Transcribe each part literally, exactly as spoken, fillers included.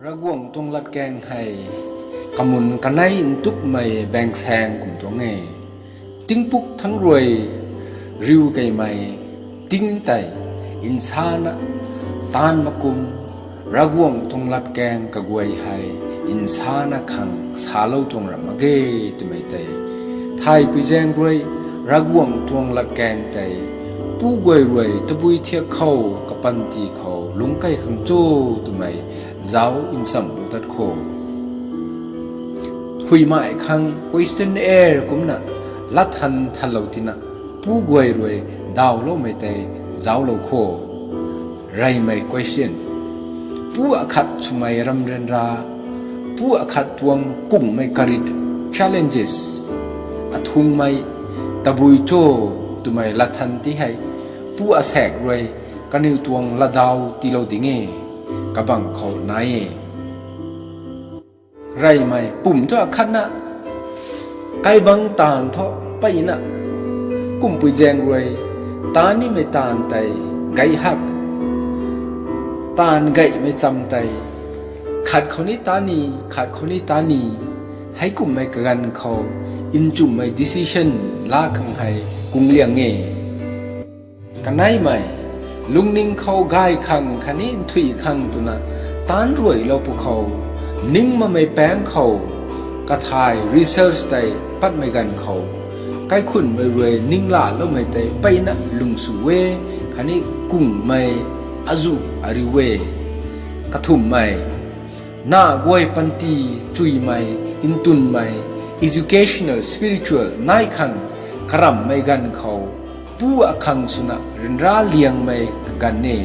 Ravguangc tuang latkaeng hei kamun kanei ntukmei baengsaeng kum tuang e. Tingpuk thangc rui riu keymei ting tei nsana taanv mak kum, Ravguangc tuang latkaeng kaguay hei nsana khang salou tuang ram mak ge twmei tei thaypui zaeng rui Ravguangc tuang latkaeng tei pu guay rui tabui thiak khou kapanty khou lungc key khang cho twmei zauc nchamlou tat kho. Huaymei khang questionnaire kumcna latthan thanlou tina pu guay rui dawloumei tei zauclou kho. Reymei question: pu akhat swmei ram ryanra, pu akhat tuang kungmei kari, challenges, athungmei tabui cho twmei latthan ti hei pu asaekc rui kaniw tuang latdaw tiilou ding e, kabang khou nai e. Reymei pumc thu akhatna kaibang taanv thu mpeyna kumpui zaeng rui taanv nimei taanv tei gay hak, taanv gaymei cham tei khat khou ni taanv ni, khat khou ni taanv ni, heikumhmei kaganv khou nchumhmei decision laa khang hei kung liang e. Kaneimei, lungning khou gay khang khatni nthuih khang twna taanc ruailou pwkhou, ning makmei paengc khou kathay research tei patmei ganv khou, kaikhunhmei rui ninglaloumei tei mpeyna lung sw e, khatni kungmei azuh ariu e. Kathumhmei, nah guay panty chuymei, ntwnmei, educational, spiritual nai khang karamhmei ganv khou, pu akhang swna ryanra liangmei kaganv e.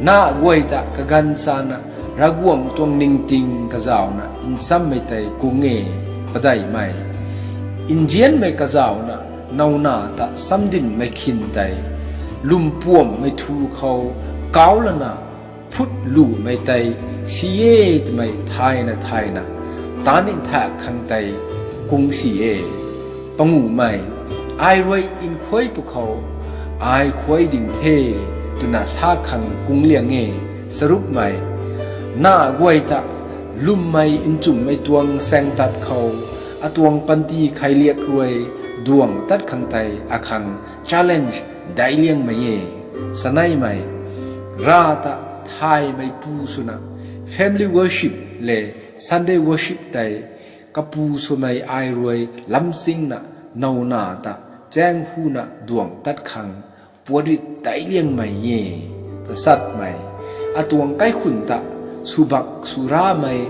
Nah guay ta kaganv chana Ravguangc tuang ningting kazauhna nchammei tei kung e. Padeihmei, nzianmei kazauhna nowna ta chamdinmei khin tei lwmpuamhmei thu khou kauclana phut lumei tei si e twmei thayna thayna taanv nthaekc khang tei kung si e. Panguhmei, ai rui nkhuai pwkhou ai khuai ding the twna sa khang kung liang e. Charukmei, nah guay ta lwmmei nchumhmei tuang saengtat khou atuang panty khailiak rui duang tat khang tei akhang challenge daic liangmei e. Chaneimei, rav ta thaymei pu swna family worship le Sunday worship tei kapu swmei ai rui lamsingna nowna ta chaeng huna duang tat khang puatrit daic liangmei e. Tachatmei, atuang kaikhunc ta swbak swramei,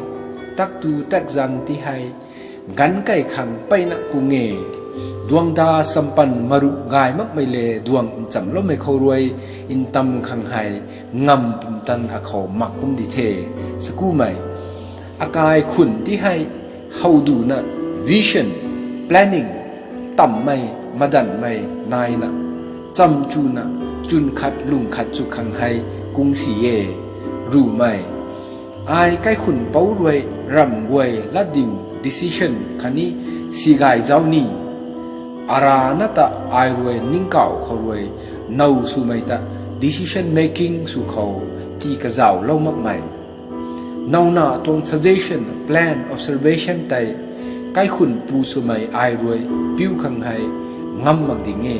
taktu takzang ti hei ganv kei khang mpeyna kung e. Duangda sampan marup gay makmei le duang nchamloumei khou rui ntam khang hei ngamv pumtan akhou mak kum di the. Sakumei, akai khunc ti hei howduna vision, planning, tamhmei madanhmei naina chamchuna chwn khat lung khat chu khang hei kung si e. Rumei, ai kaikhunc pouc rui ramh guay latding decision khatni si gay zauc ni, arana ta ai rui ningkauh khou rui now swmei ta decision making sw khou tii kazauhlou makmei, nowna tuang suggestion, plan, observation tei kaikhunc pu swmei ai rui piu khang hei ngam mak ding e.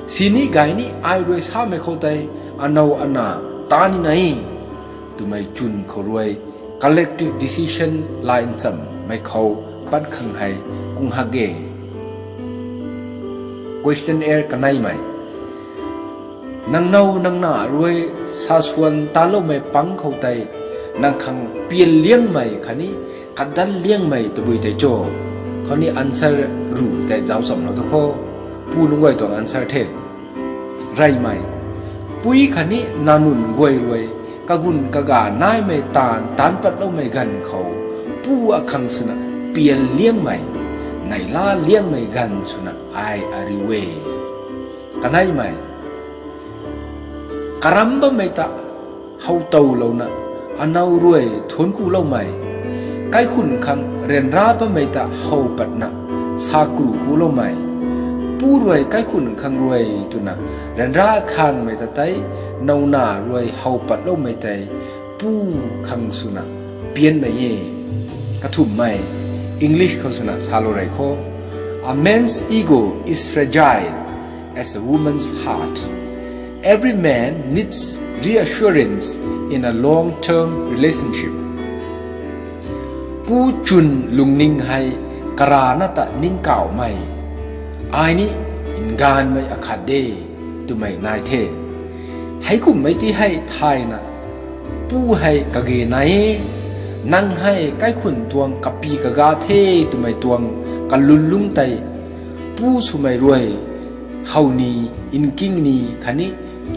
Sini gay ni ai rui samei khou tei anow ana ta ni nai twmei chwn khou rui collective decision lay nchammei khou pat khang hei kung hak e. Questionnaire kaneimei, nang now nang na rui saswan taloumei pang khou tei nang khang pian liangmei khatni kadan liangmei tabui tei cho? Khou ni answer ru tei zauc chamlou tu kho. Pu nunc guay tuang answer the. Reymei, pui khatni nanunc guay rui kagun kaga naimei taanv taanc patloumei ganv khou pu akhang swna pian liangmei, neihla liangmei ganv swna ai ariu e. Kaneimei, karam bammei ta how towlouna anow rui thuanc kuloumei, kaikhunc khang ryanra bammei ta how patna sa kru kuloumei, pu rui kaikhunc khang rui twna ryanra khangmei ta tei nowna rui how patloumei tei pu khang swna pianmei e. Kathumhmei, English khou swna salou rei kho, A man's ego is fragile as a woman's heart. Every man needs reassurance in a long-term relationship. Pu chwn lungning hei karana ta ningkauhmei, ai ni nganvmei akhat de twmei nai the. Heikumhmei ti hei thayna, pu hei kage nai e, nang hei kaikhun tuang kapi kaga the twmei tuang kalunlungc tei pu swmei rui how ni, nking ni khatni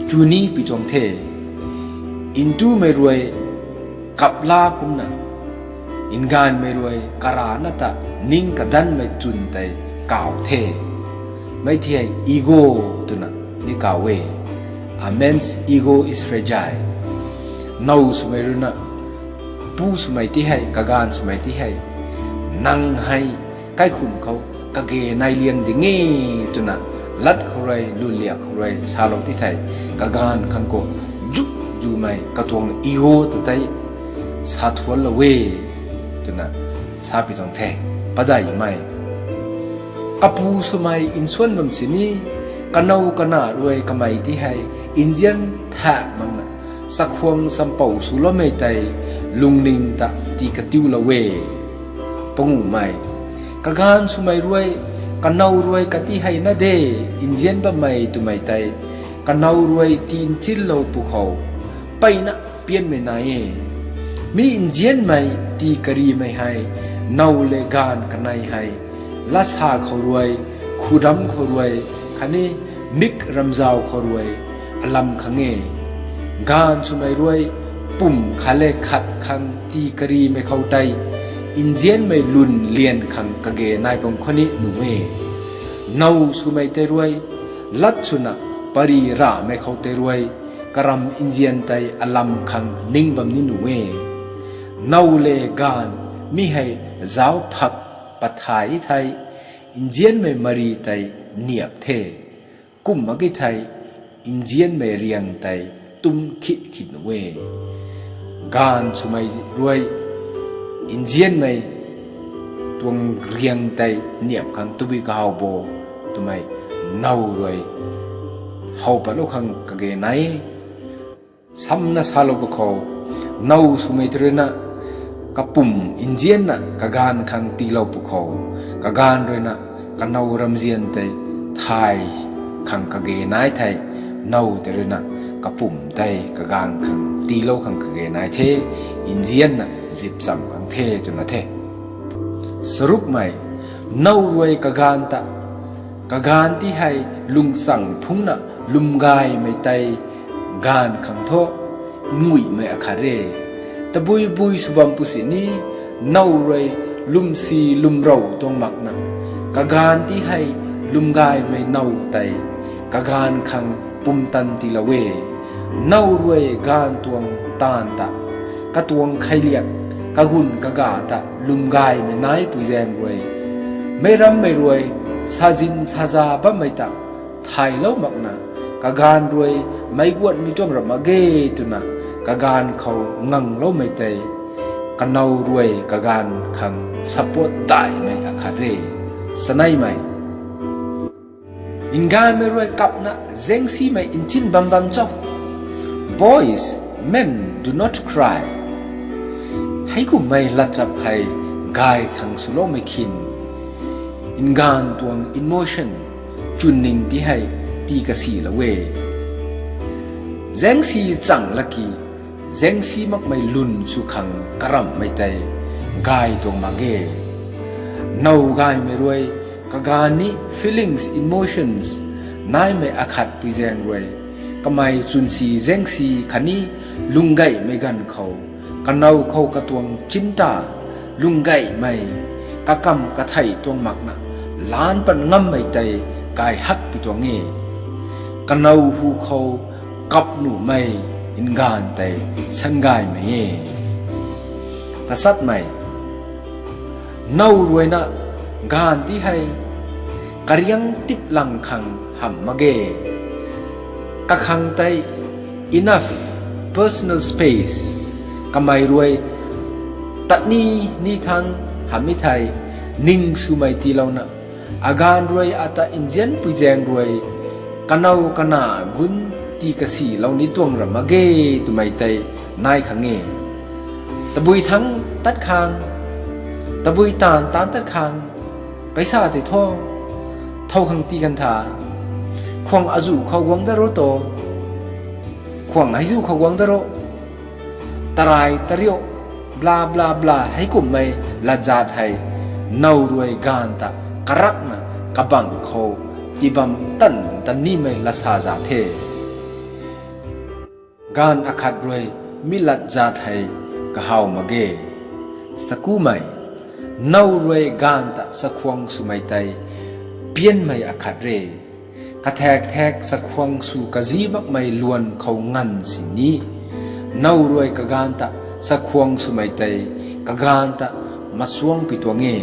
chu ni pi tuang the. Ntumei rui kapla kumna, nganvmei rui karana ta ning kadanmei chwn tei kauh the. Mi ti hei ego twna ni kauh e. A man's ego is fragile. Now swmei ruina, pu swmei ti hei, kaganv swmei ti hei, nang hei kaikhun khou kage nai liang ding e twna lat khou rui, lwnliak khou rui salou ti thei, kaganv khang khou zuk zumei katuang ego ta tei sa thuanlou e twna sa pi tuang the. Padeihmei, kapu swmei nsuan bam sini, kanow kana rui kamei ti hei nzian thak makna, chakhwang champou swloumei tei lungning ta tii katiulou e. Panguhmei, kaganv swmei rui, kanow rui kati hei na de, nzian bammei twmei tei, kanow rui tii nchillou pwkhou, mpeyna pianmei nai e. Mi nzianmei tii karimei hei, now le gaanv kanei hei, latsa khou rui, khudam khou rui, khatni mik ramzau khou rui, alam khang e. Gaanv swmei rui, pum khat le khat khang tii karimei khou tei, nzianmei lwn lian khang kage nai bam khou ni nuh e. Now swmei tei rui, lat swna pary ramei khou tei rui, karam nzian tei alam khang ning bam ni nuh e. Now le gaanv mi hei zauc phak pathai thei, nzianmei mari tei niap the. Kum mak ki thei, nzianmei riang tei tum khit khit nuh e. Gaanv swmei rui, nzianmei tuang riang tei niap khang tabui kahaw bo twmei, now rui how patlou khang kage nai. Samna salou pwkhou, now swmei tei ruina, kapum nzianna kaganv khang tiilou pwkhou, kaganv ruina, kanow ramzian tei thay khang kage nai thei, now tei ruina, kapum tei kaganv khang tiilou khang kage nai the, nzianna zipcham khang the twna the. Charukmei, now rui kaganv ta, kaganv ti hei lungchang phungcna lwmgaymei tei gaanv khang thu nguihmei akhat re. Tabui bui sw bam pw sini, now rui lwmsi lwmrou tuang makna, kaganv ti hei lwmgaymei now tei kaganv khang pumtan tiilou e. Now rui gaanv tuang taanv ta, katuang kheiliak, kagun kaga ta lwmgaymei naipui zaeng rui, meic rammei rui sazin saza bammei ta thaylou makna, kaganv rui meic guatmei tuang rap mak ge twna, kaganv khou ngangloumei tei, kanow rui kaganv khang support daihmei akhat re. Chaneimei, nganvmei rui kapna zaengsimei nchin bam bam cho. Boys, men do not cry. Heikumhmei latchap hei gay khang swloumei khin, nganv tuang emotion, chwnning ti hei tii kasilou e. Zaengsi chang laki, zaengsi makmei lwn sw khang karamhmei tei gay tuang mak ge. Now gaymei rui, kaganv ni feelings, emotions naimei akhatpui zaeng rui, kamei chwnsi zaengsi khatni lunggaymei ganv khou, kanow khou katuang chinta, lunggaymei, kakam kathei tuang makna, laan pat ngammei tei gay hakpui tuang e. Kanow hu khou kap nuhmei nganv tei sangaymei e. Tasatmei, now ruina gaanv ti hei kariang tip lang khang hamh mak ge. Kakhang tei enough personal space, kamei rui Tat ni, ni thangc hamhmei thei, ning swmei tiilouna, agaanv rui ata nzianpui zaeng rui, kanow kana gun tii kasilou ni tuang ra mak ge twmei tei nai khang e. Tabui thangc tat khang, tabui taanv taanc tat khang, paisa tei tho, thow khang tii kan tha, khwang azuh khou guang da ro to, khwang heizuh khou guang da ro, tarai tariu, bla bla bla heikumhmei latzat hei, now rui gaanv ta karakna kabangc khou tii bam tan tan nimei latsa za the. Gaanv akhat rui mi latzat hei kahaw mak ge. Sakumei, now rui gaanv ta chakhwang swmei tei pianmei akhat re. Kathak thak chakhwang sw kazi makmei luan khou nganv sini, now rui kagaanv ta chakhwang swmei tei kagaanv ta machuangpui tuang e.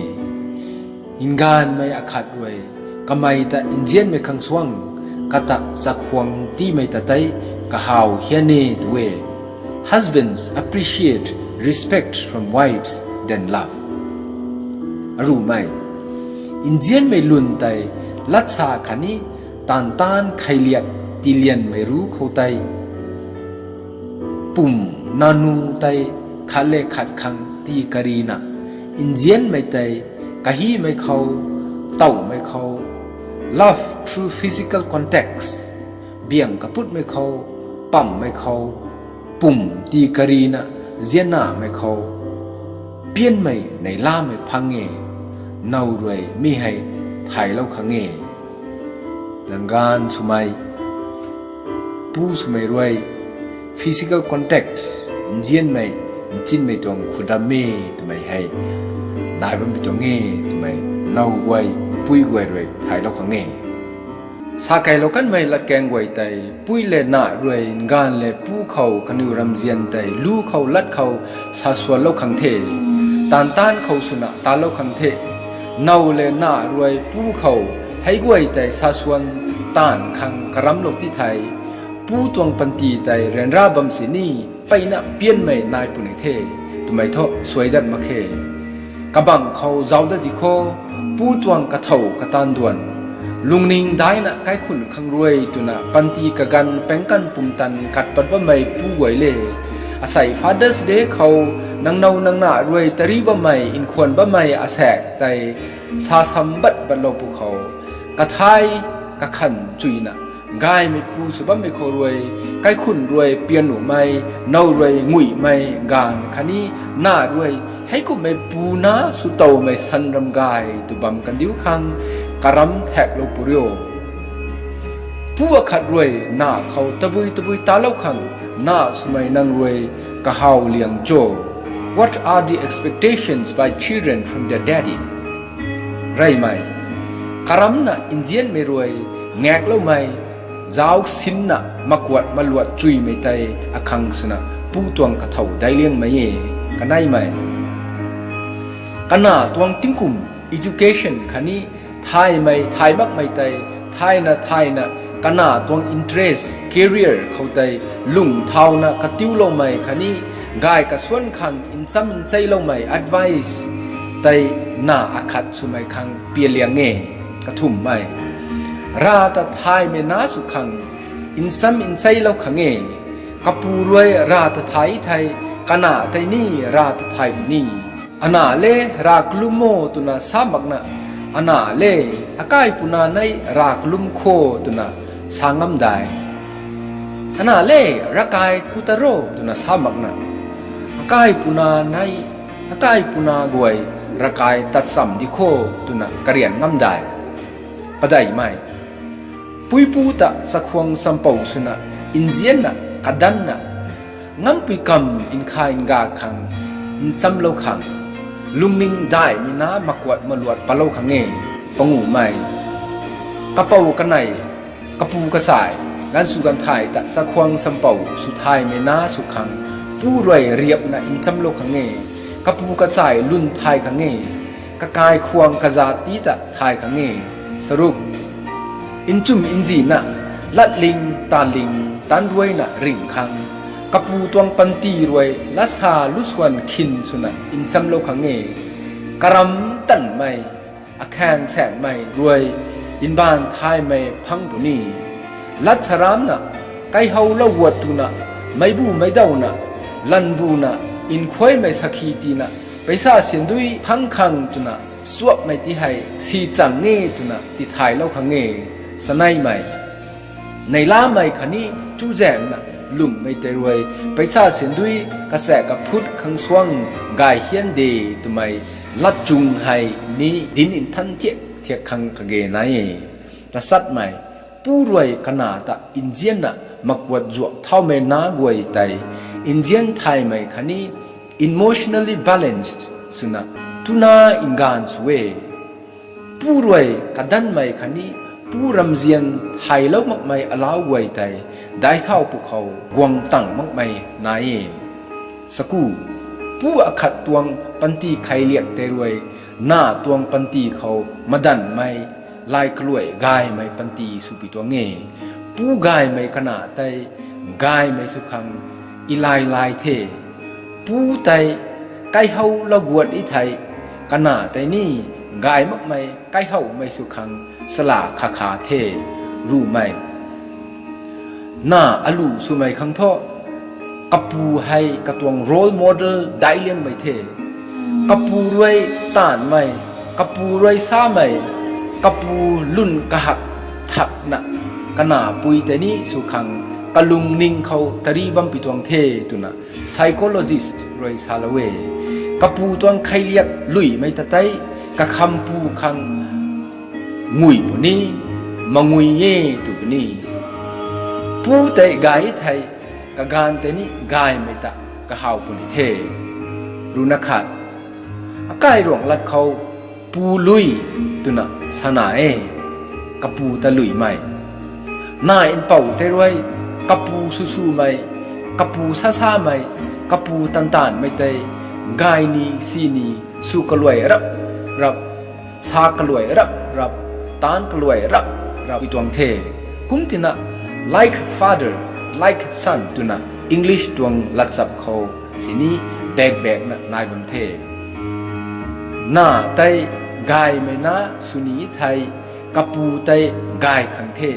Nganvmei akhat rui kamei ta nzianmei khang suang, kata chakhwang tiimei ta tei kahaw hian e tu e. Husbands, appreciate respect from wives, then love. Arumei, nzianmei lwn tei latsa khatni taanv taanc kheiliak tiilianmei ru khou tei, pum nanu tei khat le khat khang tii karina, nzianmei tei kahimei khou, towmei khou, love through physical contact, biang kaputmei khou, pammei khou, pum tii karina, ziannamei khou, pianmei neihlamei phang e, now rui mi hei thaylou khang e. Nang gaanv swmei, pu swmei rui, physical contact, nzianmei, nchinmei tuang khudam e twmei hei nai bampui tuang e twmei, now guay, pui guay rui thaylou khang e. Sa kailou kanmei latkaeng guay tei, pui le na rui, nganv le pu khou kaniw ramzian tei lu khou lat khou sa suanlou khang the. Taanv taanc khou swna talou khang the. Now le na rui pu khou hei guay tei sa suan taanv khang karamlou ti thei, pu tuang panty tei ryanra bam sini, mpeyna pianmei nai puni the twmei thu suai dat mak khe. Kabangc khou zauc dat di khou, pu tuang kathow kataanv duan, lungning daina kaikhunc khang rui twna panty kaganv pengkan pumtan kat pat bammei pu guay le, asei Father's Day khou nang now nang na rui tari bammei, nkhwan bammei asaekc tei sa sam bat batlou pw khou, kathai kakhan chuyna gaymei pu sw bammei khou rui, kaikhunc rui pian nuhmei, now rui nguihmei gaanv khatni na rui heikumhmei pu na swtowmei san ram gay tw bam kandiu khang karam thaklou pw rio. Pu akhat rui na khou tabui tabui talou khang na swmei nang rui kahaw liang cho? What are the expectations by children from their daddy? Reymei, karamna nzianmei rui ngakloumei, zauc sinna makuat maluat chuymei tei akhang swna pu tuang kathow daic liangmei e. Kaneimei, kana tuang tingkum, education khatni thaymei thay makmei tei thayna thayna, kana tuang interest, career khou tei lung thauna katiuloumei khatni gay kasuan khang ncham ncheiloumei advice tei na akhat swmei khang pia liang e. Kathumhmei, rav ta thaymei na sw khang ncham ncheilou khang e. Kapu rui rav ta thay thei, kana tei ni rav ta thay puni. Ana le rav kalum o twna sa makna, ana le akaipuna nei rav kalum kho twna sa ngam dai. Ana le ravkai ku ta ro twna sa makna, akaipuna nei, akaipuna guay ravkai tatcham di kho twna karian ngam dai. Padeihmei, puipu ta chakhwang champou swna nzianna, kadanna, ngampui kam nkha nga khang nchamlou khang, lungning daihmei na makuat maluat patlou khang e. Panguhmei, kapou kanei, kapu kachai, ganv sw ganv thay ta chakhwang champou sw thaymei na sw khang, pu rui riapna nchamlou khang e. Kapu kachai lun thay khang e. Kakai khwang kazat ti ta thay khang e. Charuk, nchum nzina, latling tanling tanc ruaina ringh khang, Kapu tuang panty rui latsa lusuan khin swna nchamlou khang e. Karam tanmei, akhaeng saenghmei rui mbaanv thaymei phang puni. Lat saramcna, kaihowlou guat twna, meicbu meicdauna, lanvbuna, nkhuaymei sakhi tina, paisa sindui phang khang twna, chuapmei ti hei si chang e twna tithaylou khang e. Saneimei, neihlamei khatni chuzaenghna lungmei tei rui paisa sindui kachaek kaphut khang suang gay hian de twmei latchung hei ni dinc nthan thiak thiak khang kage nai e. Tasatmei, pu rui kana ta nzianna makuat zuak thaumei nac guay tei nzian thaymei khatni emotionally balanced swna tuna nganv sw e. Pu rui kadanmei khatni pu ramzian thaylou makmei alau guay tei daicthau pwkhou guang tang makmei nai e. Saku, pu akhat tuang panty kheiliak tei rui nac tuang panty khou madanmei, lay kaluai gaymei panty swpui tuang e. Pu gaymei kana tei gaymei sw khang ilay lay the. Pu tei kaihowlou guat e thei, kana tei ni gay makmei kaihowmei sw khang sala kha kha the. Rumei, nac alu swmei khang thu, kapu hei katuang role model daic liangmei the. Kapu rui taanvmei, kapu rui samei, kapu lun kahak thakna, kana pui tei ni sw khang kalungning khou tari bampui tuang the twna psychologist rui salou e. Kapu tuang kheiliak luimei ta tei kakhampu khang ngui puni, mangui e tw puni. Pu tei gay thei, kaganv tei ni gaymei ta kahaw puni the. Ruhna khat, akai ruanglat khou pu lui twna sana e, kapu ta luimei. Nac mpouh tei rui kapu swswmei, kapu sasamei, kapu tantanmei tei gay ni si ni sw kaluai rap rap, sa kaluai rap rap, taanc kaluai rap rap i tuang the. Kumtina like father, like son twna English tuang latchap khou sini bak bakna nai bam the. Nac tei gaymei na sw ni thei, kapu tei gay khang the.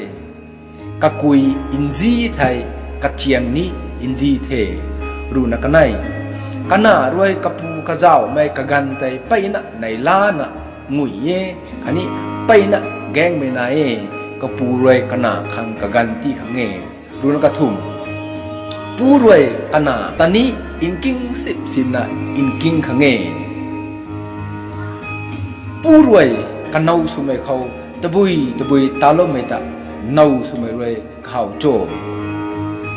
Kakui nzi thei, kachiang ni nzi the. Ruhna kanei, kana rui kapu kazauhmei kaganv tei mpeyna neihlana ngui e, khatni mpeyna gaengmei nai e, kapu rui kana khang kaganv ti khang e. Ruhna kathumh, pu rui kana ta ni nking sip sipna nking khang e. Pu rui kanow swmei khou tabui tabui taloumei ta now swmei rui kahaw cho.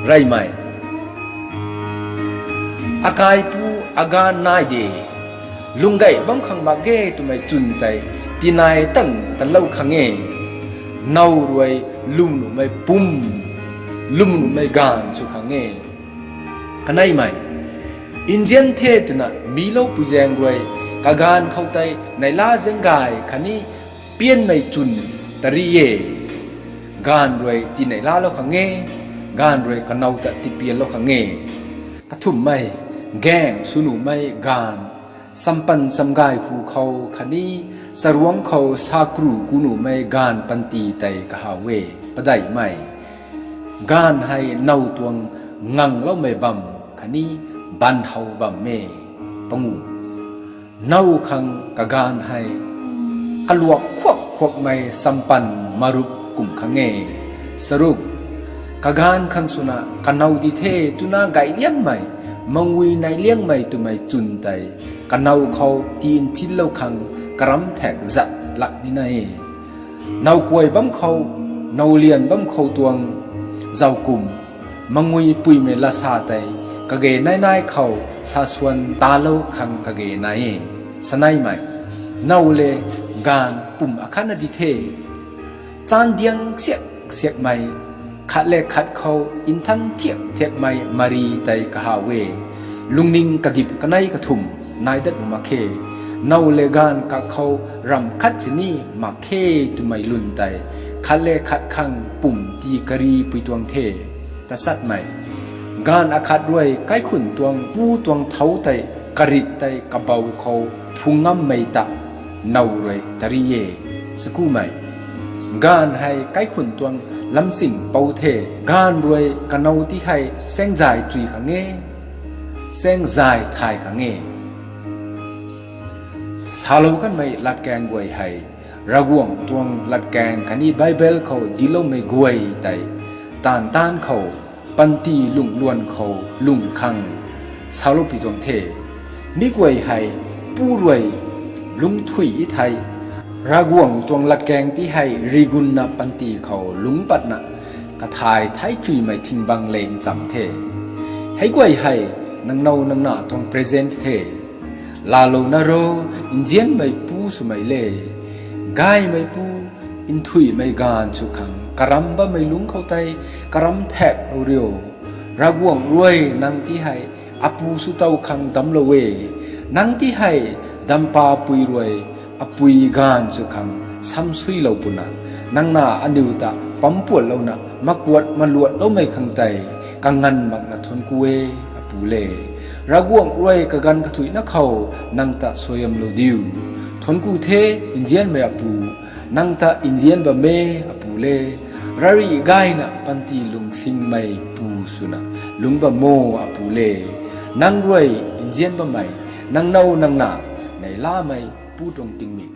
Reymei, akaipu aganv nai de, lunggay bam khang mak ge twmei chwn tei tinai tan tanlou khang e. Now rui lwmnuhmei pum, lwmnuhmei gaanv sw khang e. Kaneimei, nzian the twna miloupui zaeng rui, kagaanv khou tei neihla zaeng gay khatni pianmei chwn tari e. Gaanv rui tineilalou khang e, gaanv rui kanow ta tipianlou khang e. Kathumhmei, gaeng sw nuhmei gaanv, sampan samgay hu khou khatni charuangc khou sakru ku nuhmei gaanv panty tei kahaw e. Padeihmei, gaanv hei now tuang ngangloumei bam khatni banhow bam e. Panguh, now khang kagaanv hei kaluak khuak khuakmei sampan marup kum khang e. Charuk, kagaanv khang swna kanow di the twna gay liangmei, mangui nai liangmei twmei chwn tei kanow khou ti nchinlou khang karam thak zat lak nina e. Now kuay bam khou, now lian bam khou tuang zaukum, mangui puimei lasa tei kage nai nai khou saswan talou khang kage nai e. Saneimei, now le gaanv pum akhatna di the. Chaan diang siak siakmei, khat le khat khou nthan thiak thiakmei mari tei kahaw e. Lungning kadip kanei kathumh nai dat nu mak khe. Now le gaanv kak khou ramh khat sini mak khe twmei lwn tei khat le khat khang pum ti karipui tuang the. Tasatmei, Gaanv akhat rui kaikhunc tuang pu tuang thau tei karit tei kabou khou phung ngammei ta now rui tari e. Sakumei, gaanv hei kaikhunc tuang lamching pou the. Gaanv rui kanow ti hei saengzay chui khang e, saengzay thay khang e. Salou kanmei latkaeng guay hei, Ravguangc tuang latkaeng khatni Bible khou diloumei guay tei taanv taanv khou panty lungh luan khou lungh khang saloupui tuang the. Mi guay hei pu rui lungcthui thei, Ravguangc tuang latkaeng ti hei rigunna panty khou lungc patna kathay thai chuimei thingbang le ncham the. Hei guay hei nangnow nangna tuang present the. Laalou na ro, nzianmei pu swmei le, gaymei pu, nthuihmei gaanv sw khang karam bammei lungc khou tei karam thaeklou rio. Ravguangc rui nang ti hei apu sw tow khang damclou e. Nang ti hei dampapui rui apui gaanv sw khang samsuilou puna, nangna aniw ta pampuatlouna makuat maluatloumei khang tei kanganv makna thuancku e, apu le. Ravguangc rui kaganv kathuicna khou nang ta suaihiamlou diu. Thuancku the, nzianmei apu, nang ta nzian bam e, apu le. Rarih gayna panty lungsingmei pu swna lungc bam o, apu le. Nang rui nzian bammei, nangnow nangna neihlamei pu tuang tingmik